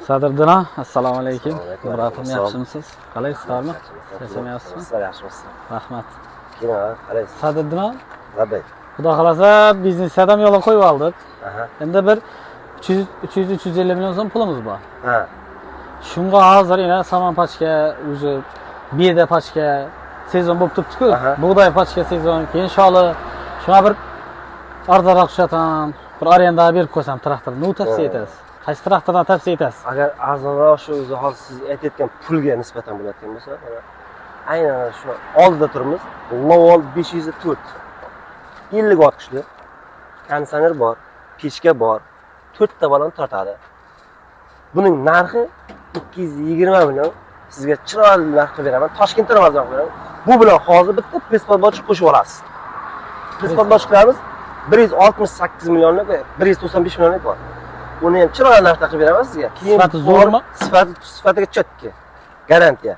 Sadriddin, assalomu alaykum. Assalomu alaykum. Ibrohim, Assalom. Yaxshimisiz? Qalaysiz, xormi? Charchamayapsizmi? Sizlar yaxshimisiz? Rahmat. Keyin ha, qalaysiz? Sadriddin, Labbay. Xudo xohlasa, biznesni ham yo'lga qo'yib oldik. Endi bir 300 300 350 million so'm pulimiz bor. Shunga hozir yana somon пачка, уже beda пачка sezon bo'lib turibdi-ku. Bug'doy пачка sezon, keyin sholi. Shunga bir arzonroq tushatan, bir arendaga berib qo'ysam traktor. Nima tavsiya etasiz? Qaysi traktordan tavsiya etasiz? Agar arzonroq, shu o'zi hozir siz aytayotgan pulga nisbatan bo'layotgan bo'lsa, mana aynan shu oldida turibmiz. Lovol 504. 50 ot kuchli. Konditsioner bor, pechka bor, 4 ta balon tortadi. Buning narxi 220 million. Sizga chiroyli narx qilib beraman. Toshkentdan ham arzon qilib beraman. Bu bilan hozir bitta пресс-подборщик qo'shib olasiz. Пресс-подборщик larimiz 168 millionlik, 195 millionlik bor. Uni ham chiroyli narxda qilib beraman sizga. Keyin Sifati zo'rmi? Sifatiga чётко. Garantiya.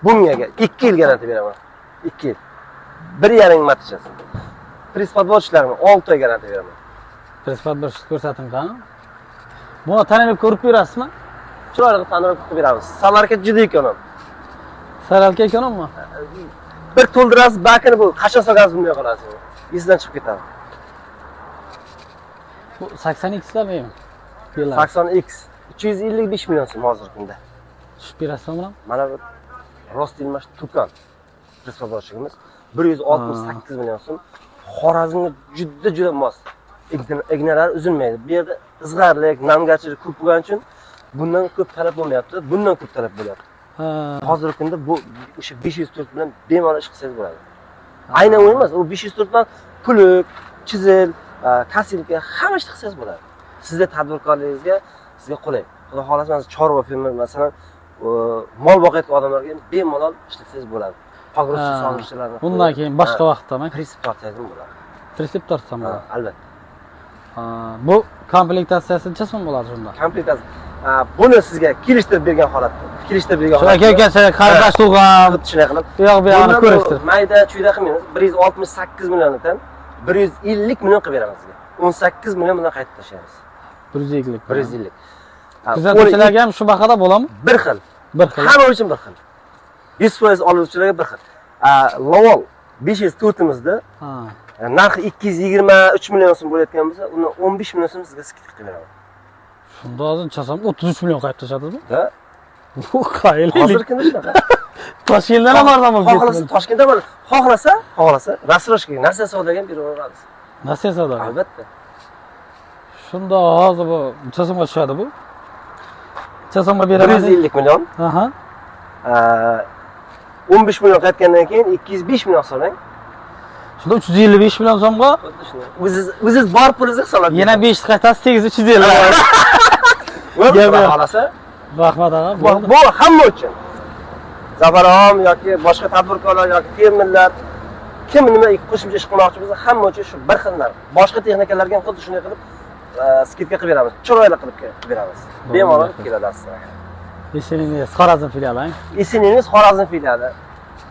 Bunga 2 yil garantiya beraman. 2 yil. 1,5 marta ichasiz. Пресс-подборщик larimga 6 oy garantiya beraman. Пресс-подборщик ko'rsating qani. Buni tanib ko'rib berasizmi? Chiroyli qilib tanib qilib beramiz. Солярка juda эконом. Солярка эконом mi? Bir to'ldirasiz bakini, bu qachon solgansiz bilmay qolasiz. Esidan chiqib ketadi. Bu 80 X'larmi? Belar. 80 X 355 million so'm hozirgi kunda. Tushib berasizmi bilan? Mana bu Rostselmash Tukan пресс-подборщик imiz 168 million so'm. Xorazmga juda juda mos. Ignalar uzilmaydi. Bu yerda izg'arlik, namgarchilik ko'p bo'lgani uchun bundan ko'p talab bo'lmayapti, bundan ko'p talab bo'lyapti. Hozirgi kunda bu o'sha 504 bilan bemalol ish qilsangiz bo'ladi. Aynan u emas, u 504 bilan плуг, chisel, косилка, hamma ishni qilsangiz bo'ladi. Sizda tadbirkorligingizga, sizga qulay. Xudo xohlasa, mana chorva fermer, masalan, mol boqayotgan odamlarga ham bemalol ishlatsangiz bo'ladi. Погрузчик soluvchilarni. Bundan keyin boshqa vaqtda Pritsep tortsangiz ham bo'ladi. Pritsep tortsam Ha, bo'ladi. Albatta. Ha, bu komplektatsiyasi necha so'm bo'ladi shunda? Komplektatsiya. Ha, buni sizga kelishtirib bergan holatda. Kelishtirib bergan Shu aka aka qarindosh tug'an, Xuddi shunday qilib. u yoq bu yog'ini Bundan bu ko'rishtirib. Mayda chuyda qilmaymiz. 168 milliondan 150 million qilib beramiz sizga. 18 million bundan qaytib tashlaymiz. 150. 150. Ha, Kuzatuvchilarga ham shu bahoda bo'ladimi? Bir xil. Bir xil. Hamma uchun bir xil. 100% oluvchilarga bir xil. Lovol 504imizda narxi 223 million so'm bo'layotgan bo'lsa, uni 15 million so'm sizga скидка qilib beraman. Shunda hozir chasam 33 million qaytib tashladingizmi? Da. Bu qayerlik? Hozirgi kunda shunaqa. Toshkentdan ham arzon bo'lib Xohlasa ketdi. Toshkentda ham, xohlasa рассрочка ga, narsa savdoga ham beraveramiz. Narsa savdo. Albatta. Shunda hozir bu necha so'mga tushadi bu? Necha so'mga beraman? 150 million. 15 million qaytgandan keyin 205 million hisoblang. Shunda 355 million so'mga Xuddi shunday. O'zingiz bor pulingizga hisoblab. Yana 5 qaytasiz, 8 350. Bo'ldi, Gap Xudo yo'q. xohlasa. Rahmat ag'a. Bu hamma uchun. Zafar og'am yoki boshqa tadbirkorlar yoki fermerlar, kim nima qo'shimcha ish qilmoqchi bo'lsa, hamma uchun shu bir xil narx. Boshqa texnikalarga ham xuddi shunday qilib скидка qilib beramiz. Chiroyli qilib qilib beramiz. Bemalol kelasiz. Eseningiz Xorazm filiali. Eseningiz Xorazm filiali.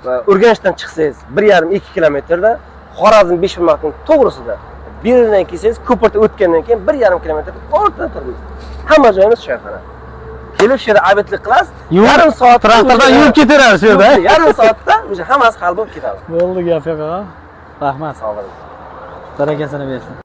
Va Urganchdan chiqsangiz 1,5-2 kilometrda, Xorazm Beshbarmoqning to'g'risida. Bu yerdan kelsangiz, ko'pirda o'tgandan keyin 1,5 kilometr o'rtada turibmiz. Hamma joyimiz choyxona. Kelib shu yerda обед lik qilasiz. Yarim soat Traktordan yuvib ketaveramiz shu yerda. Yarim soatda o'sha hammasi hal bo'lib ketadi. Bo'ldi, gap yo'q ag'a. Rahmat. Sog' bo'ling. Barakasini bersin.